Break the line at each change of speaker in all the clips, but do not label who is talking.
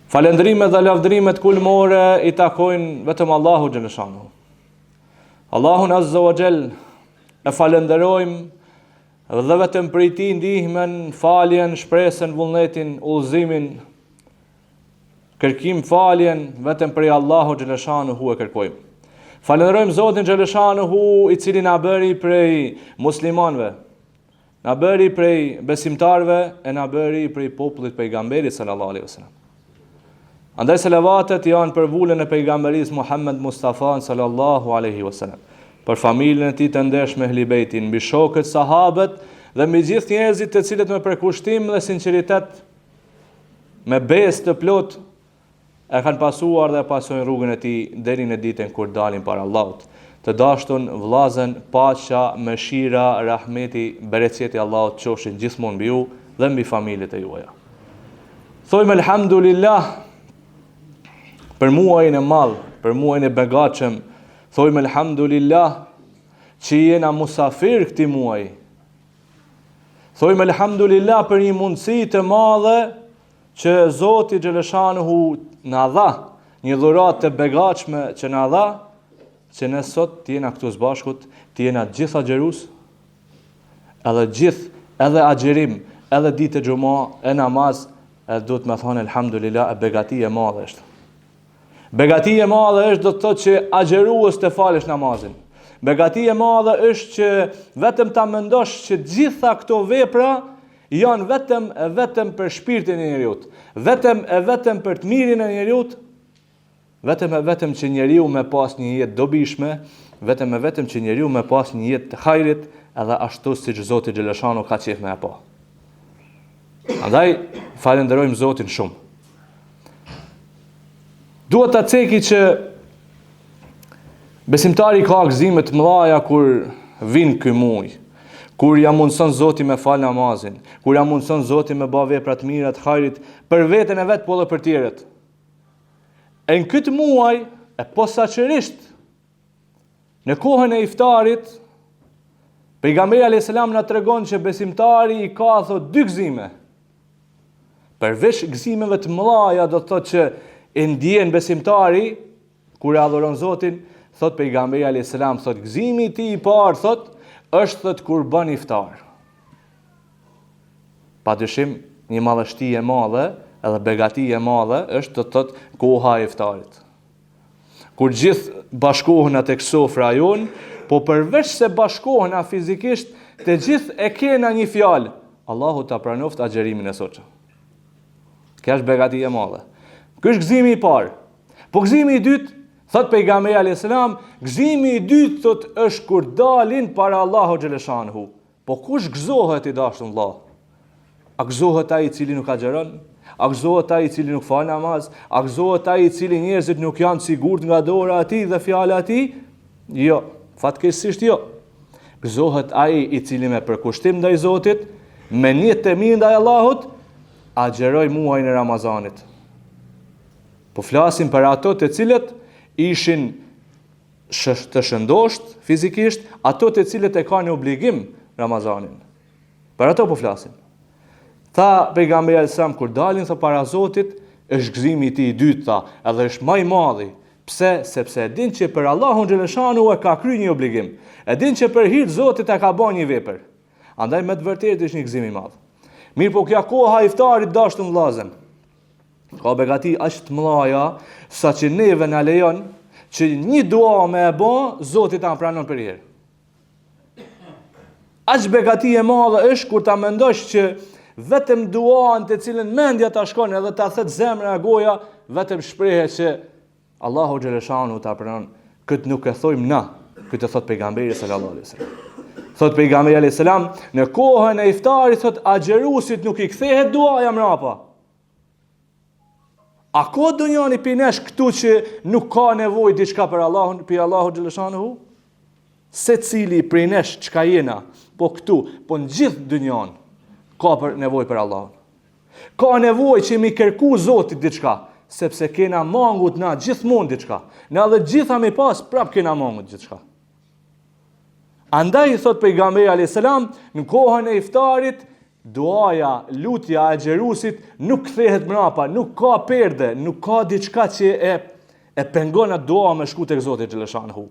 Falënderimet dhe lavdërimet kulmore i takojnë vetëm Allahut xheleshanuhu. Allahun Azza wa Jall e falënderojmë dhe vetëm prej tij ndihmën, faljen, shpresën, vullnetin, udhëzimin, kërkim faljen vetëm prej Allahut xheleshanuhu e kërkojmë. Falënderojmë Zotin xheleshanuhu i cili na bëri prej muslimanëve, Na bëri prej besimtarëve e na bëri prej popullit pejgamberit sallallahu alaihi wasallam. Andaj selavatet janë për vulën e pejgamberisë Muhammed Mustafa sallallahu alaihi wasallam, për familjen e tij të ndershme Ehli Bejtin, mbi shokët, sahabët dhe mbi gjithë njerëzit të cilët me përkushtim dhe sinqeritet me besë të plotë E kanë pasuar dhe e pasojnë rrugën e tij deri në ditën kur dalin para Allahut. Të dashtun vllazën, paqja, mëshira, rahmeti, bereqeti i Allahut qofshin gjithmonë mbi ju dhe mbi familjet e juaja. Thojmë elhamdulillah për muajin e madh, për muajin e begatshëm, thojmë elhamdulillah që jena musafir këtij muaji. Thojmë elhamdulillah për një mundësi të madhe Që Zoti xheleshanuhu na dha një dhuratë të begatshme që na dha, që ne sot të jena këtu së bashkut, të jena gjithë agjërus, edhe gjithë, edhe agjërim, edhe ditë e xhuma, e namaz, edhe duhet me thonë elhamdulillah, e begati e madhe është. Begati e madhe është do të thotë që agjërues të falësh namazin. Begati e madhe është që vetëm ta mendosh që gjitha këto vepra janë vetëm e vetëm për shpirtin e njeriut, vetëm e vetëm për të mirin e njeriut, vetëm e vetëm që njeriu me pas një jetë dobishme, vetëm e vetëm që njeriu me pas një jetë të hajrit, edhe ashtu siç Zoti xheleshanuhu ka qejf me e pa. Andaj, falënderojmë Zotin shumë. Duhet ta ceki që besimtari ka gëzime të mëdhaja kur vin ky muj, kur ja mundëson Zoti me fal namazin, kur ja mundëson Zoti me ba vepra të mira të hajrit për veten e vet po edhe për tjerët. E në këtë muaj, e posaçërisht në kohën e iftarit, pejgamberi alayhis salam na tregon që besimtari i ka thot dy gëzime. Përveç gëzimeve të mëdha, do të thotë që e ndjen besimtari kur e adhuron Zotin, thot pejgamberi alayhis salam, thot gëzimi i tij i parë thot është thot kur bën iftar. Pa dyshim, një madhështi e madhe edhe begati e madhe është do të thot koha e iftarit. Kur gjithë bashkohena tek sofra jonë, po përveç se bashkohena fizikisht, të gjithë e kena një fjalë, Allahu ta pranoftë agjerimin e sotëm. Kjo është begati e madhe. Ky është gëzimi i parë. Po gëzimi i dytë, thot pejgamberi alayhis salam, gëzimi i dytë thot është kur dalin para Allahu xheleshanuhu. Po kush gëzohet i dashtun vëlla? A gëzohet ai i cili nuk agjëron? A gëzohet ai i cili nuk fal namaz? A gëzohet ai i cili njerëzit nuk janë të sigurt nga dora e tij dhe fjala e tij? Jo, fatkeqësisht jo. Gëzohet ai i cili me përkushtim ndaj Zotit, me nijet të mirë ndaj Allahut, agjëroi muajin e Ramazanit. Po flasim për ato të cilët ishin të shëndosht fizikisht, ato të cilët e kanë obligim Ramazanin. Për ato po flasim. Tha pejgamberi alayhis salam kur dalin tha para Zotit, është gëzimi i tij i dytë tha, edhe është ma i madhi. Pse? Sepse e din që për Allahun xheleshanuhu e ka kry një obligim. E din që për hir të Zotit e ka ba një vepër. Andaj me të vërtetë është një gëzim i madh. Mirëpo kjo koha e iftarit dashtun vllazën. Ka begati aq të mëdha sa që neve na lejon që një dua me e bë, Zoti ta pranon përherë. Aq begati e madhe është kur ta mendosh që vetëm duan të cilën mendja ta shkon edhe ta thet zemra e goja, vetëm shprehe që Allahu xheleshanuhu ta pranon. Këtë nuk e thojmë na, këtë e thot pejgamberi sallallahu alaihi wasallam. Thot pejgamberi alaihi salam, në kohën e iftarit thot agjëruesit nuk i kthehet duaja mrapa. A ka ndonjani pi nesh këtu që nuk ka nevojë diçka për Allahun, për Allahun xheleshanuhu? Secili prej nesh çka jena, po këtu, po në gjithë dynjanë, ka për nevojë për Allahun. Ka nevojë që mi kërku Zotit diçka, sepse kena mangut na gjithmonë diçka. Na edhe gjitha mi pas, prap kena mangut diçka. Andaj, thot pejgamberi a.s. në kohën e iftarit, Duaja, lutja e agjëruesit nuk kthehet mrapa, nuk ka perde, nuk ka diçka që e e pengon atë dua me shku tek Zoti xheleshanuhu.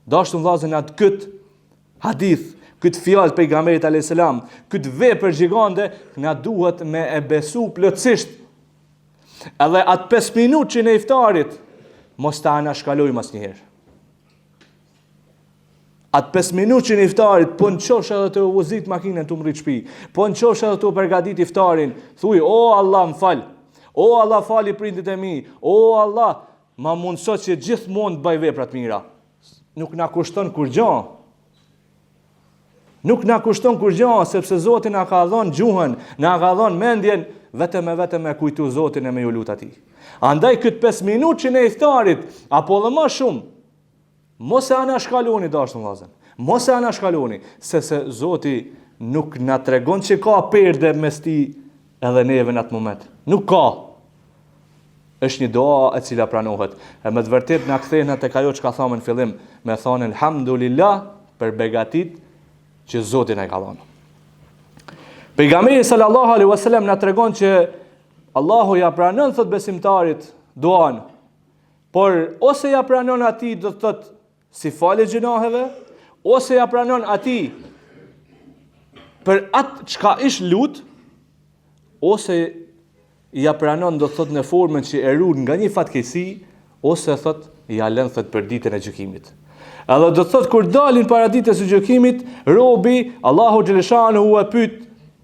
Dashtun vllazën atë kët hadith, kët fjalë pejgamberit alayhis salam, kët vepër gjigande na duhet me e besu plotësisht. Edhe atë 5 minutë e iftarit mos ta anashkalojmë asnjëherë. Atë 5 minutë e iftarit, po në qofsh edhe tu vozit makinën tu mrri n'shpi, po në qofsh edhe tu përgadit iftarin, thuj, o Allah më fal, o Allah fali prindit e mi, o Allah, ma mundëso që gjithmonë të bëj vepra të mira. Nuk na kushton kurgjo. Nuk na kushton kurgjo, sepse Zoti na ka dhonë gjuhën, na ka dhonë mendjen, vetëm e vetëm me kujtu Zotin e me ju lut atij. Andaj këtë 5 minutë e iftarit, apo dhe ma shumë, Mos e anashkaloni dashtun vllazën. Mos e anashkaloni, sepse Zoti nuk na tregon që ka perde mes tij edhe neve në atë moment. Nuk ka. Është një dua e cila pranohet. E me të vërtetë na kthehna tek ajo çka thamë në fillim, me thonë elhamdulillah për begatit që Zoti na i ka dhënë. Pejgamberi sallallahu alaihi wasallam na tregon që Allahu ja pranon thot besimtarit duan Por ose ja pranon atij do të thotë si falje gjynaheve, ose ja pranon atij për atë çka ish lut, ose ja pranon do të thotë në formën që e ruan nga një fatkeqësi, ose thot ja lën thot për ditën e gjykimit. Edhe do të thotë kur dalin para ditës së gjykimit, robi Allahu xheleshanuhu e pyet,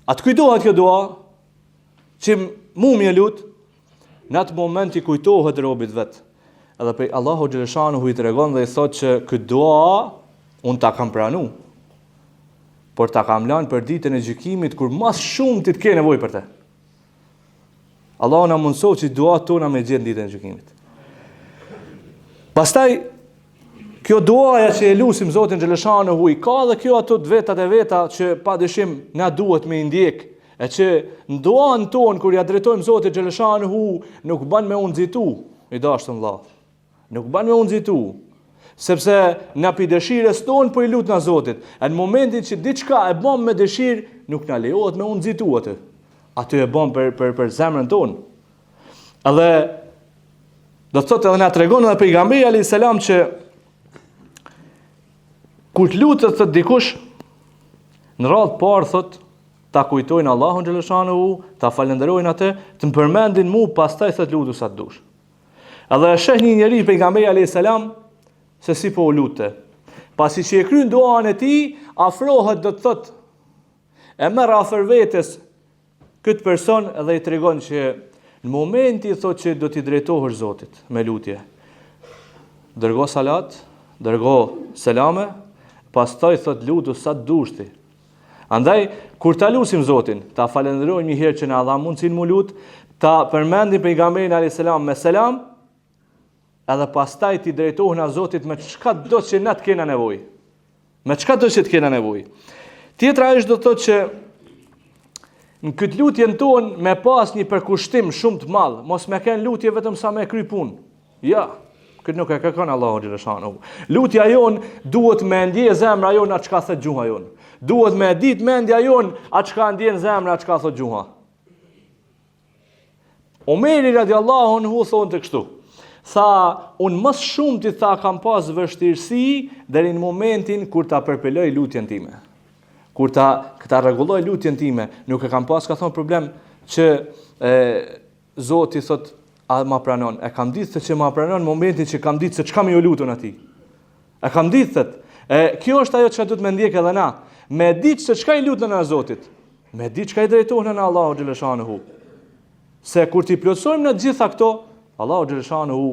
a të kujtohet kjo dua? Që mu m'je lut, Në atë moment i kujtohet robit vet. Edhe prej Allahu xheleshanuhu i tregon dhe i thotë që këtë dua unë ta kam pranu. Por ta kam lanë për ditën e gjykimit kur ma s'shumti të ke nevojë për te. Allahu na mundësoftë që duat tona me gjetë në ditën e gjykimit. Pastaj Kjo duaja që e lusim Zotin xheleshanuhu i ka dhe kjo ato të vetat e veta që pa dyshim na duhet me i ndjek. E që në duan tonë kur ja drejtojmë Zotit xheleshanuhu nuk ban me u nxitu, i dashtun vlla. Nuk ban me u nxitu. Sepse na pi dëshirës tonë po i lutna Zotit. E në momentin që diçka e bëm me dëshirë, nuk na lejohet me u nxitu aty. Aty e bëm për për për zemrën tonë. Edhe do të thotë edhe na tregon edhe pejgamberi alayhis salam që kur të lutet thot dikush në radhë të parë thot ta kujtojnë Allahun xheleshanuhu, ta falënderojnë atë, të më përmendin mu, pastaj thot lutu sa të dush. Edhe e sheh një njeri pejgamberi alayhis salam se si po u lutte. Pasi që e kryen duan e tij, afrohet do të thot e merr afër vetes këtë person dhe i tregon që në momenti thotë që do t'i drejtohesh Zotit me lutje. Dërgo salat, dërgo selame, pastaj thotë lutu sa të dush ti. Andaj kur ta lusim Zotin, ta falënderojmë një herë që na dha mundësinë mu lut, ta përmendim pejgamberin alayhis salam me selam, edhe pastaj t'i drejtohna Zotit me çka do që na të kena nevojë. Me çka do që të kena nevojë. Tjetra është do të thotë që në këtë lutjen tonë me pas një përkushtim shumë të madh, mos me kenë lutje vetëm sa me kry punë. Ja, këtë nuk e kërkon Allahu xheleshanuhu. Lutja jonë duhet me ndje zemra jonë atë çka thotë gjuha jonë. Duhet me ditë mendja jonë atë çka ndjen zemra, atë çka thotë gjuha. Omeri radiallahu anhu thonte kështu. Tha, unë më së shumti tha kam pas vështirësi deri në momentin kur ta përpiloj lutjen time. Kur ta këta rregulloj lutjen time, nuk e kam pas ka thonë problem që e, Zoti thot a ma pranon. E kam ditë se që ma pranon në momentin që kam ditë se çka me ju lutun atij. E kam ditë thot. E kjo është ajo që duhet me ndjek edhe na. Me ditë se çka i lutna na Zotit. Me ditë çka i drejtohna na Allahu xheleshanuhu. Se kur t'i plotësojmë na të gjitha këto, Allahu xheleshanuhu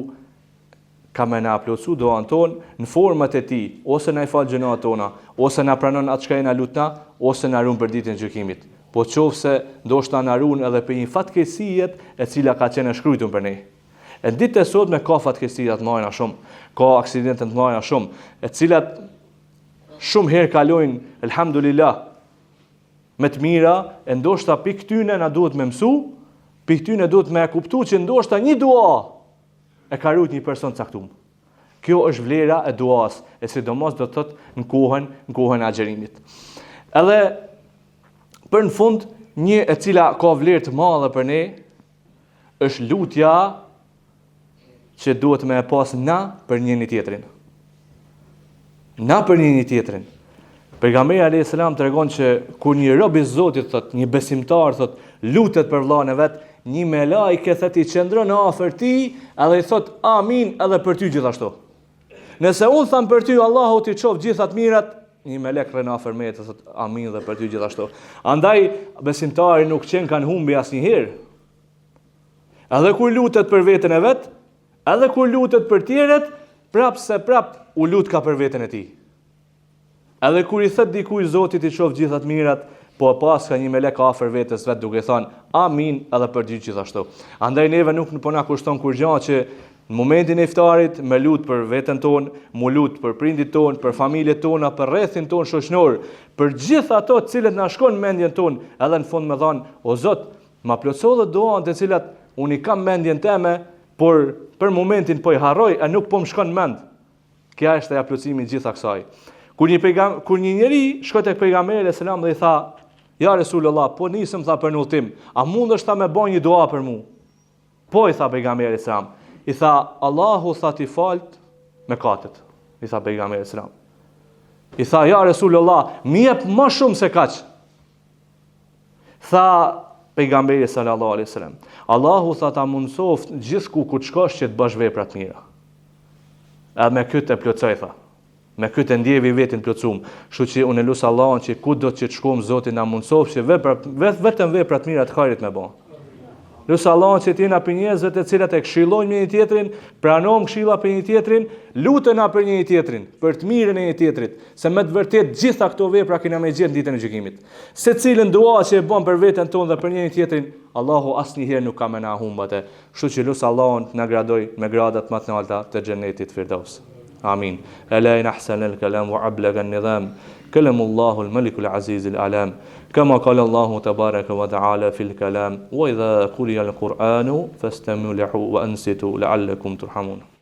ka me na plotësu duan tonë në format e tij, ose na i fal gjynahet tona, ose na pranon atë çka jena lutna, ose na ruan për ditën e gjykimit. Po qoftë se ndoshta na ruan edhe për një fatkeqësie e cila ka qenë e shkruajtur për ne. E në ditët e sotme ka fatkeqësi të mëdha shumë, ka aksidente të mëdha shumë, e cilat shumë herë kalojnë, elhamdulillah, me të mira, e ndoshta pi këtyne na duhet me mësu, pi këtyne duhet me e kuptu që ndoshta një dua e ka rujt një person të caktum. Kjo është vlera e duas, e sidomos do të thotë në kohën, në kohën e agjërimit. Edhe për. Për në fund, një e cila ka vlerë të madhe për ne, është lutja që duhet me e pas na për njëni tjetrin. Na për njëni tjetrin. Pejgamberi alayhis salam tregon që kur një rob i Zotit thot, një besimtar thot, lutet për vëllain e vet, një melaike thot i qëndron afër tij, edhe i thot amin edhe për ty gjithashtu. Nëse unë tham për ty Allahu t'i çoftë gjitha të mirat, një melek rrin afër meje të thot amin dhe për ty gjithashtu. Andaj besimtari nuk qenka n'humbi asnjëherë. Edhe kur lutet për veten e vet, edhe kur lutet për tjerët, prap se prap u lutka për veten e tij. Edhe kur i thot dikuj Zoti t'i çoftë gjitha të mirat, po e paska një melek afër vetes vet duke thënë amin edhe për ty gjithashtu. Andaj neve nuk po na kushton kurrgjë që në momentin e iftarit me lut për veten tonë, mu lut për prindit tonë, për familjet tona, për rrethin tonë shoqënor, për gjithë ato të cilët na shkon mendjen tonë, edhe në fund me thanë, o Zot, Ma plotëso dhe duan të cilat unë i kam mendjen teme, por për momentin po i harroj e nuk po më shkon mend. Kjo është aja plotësimi i gjitha kësaj. Kur një pejgam, kur një njeri shkoi tek pejgamberi alayhis salam dhe i tha: "Ja Resulullah, po nisem tha për në udhtim, a mundesh tha me bë një dua për mua?" Po i tha pejgamberi alayhis salam. I tha: "Allahu tha t'i falt mëkatet." I tha pejgamberi alayhis salam. I tha: "Ja Resulullah, më jep më shumë se kaq." Tha pejgamberi sallallahu alaihi wasallam, Allahu tha ta mundsoft gjithku ku të shkosh që të bësh vepra të mira. Edhe me këtë e plotësoi tha. Me këtë e ndjevi veten plotësum. Kështu që unë e lus Allahun që kudo që të shkojmë Zoti na mundsoft që vepra vetëm vepra të mira të hajrit me bë. Lus Allahun që të jena prej njerëzve të cilët e këshillojnë njëri tjetrin, pranojmë këshilla prej njëri tjetrin, lutena për njëri tjetrin, për të mirën e njëri tjetrit, se me të vërtetë gjitha këto vepra kena me gjetë në ditën e gjykimit. Secilën dua që e bën për veten tonë dhe për njëri tjetrin, Allahu asnjëherë nuk ka me na humb atë. Kështu që lus Allahun të na gradoj me gradat më të larta të xhenetit Firdaus. Amin. Ela in ahsan al kalam wa ablaga an nizam. Kalam Allahu al Malik al Aziz al Alam. Kama qala Allahu tabaraka wa ta'ala fil kalam wa idha quriya al Qur'anu fastami'u lahu wa ansitu la'allakum turhamun.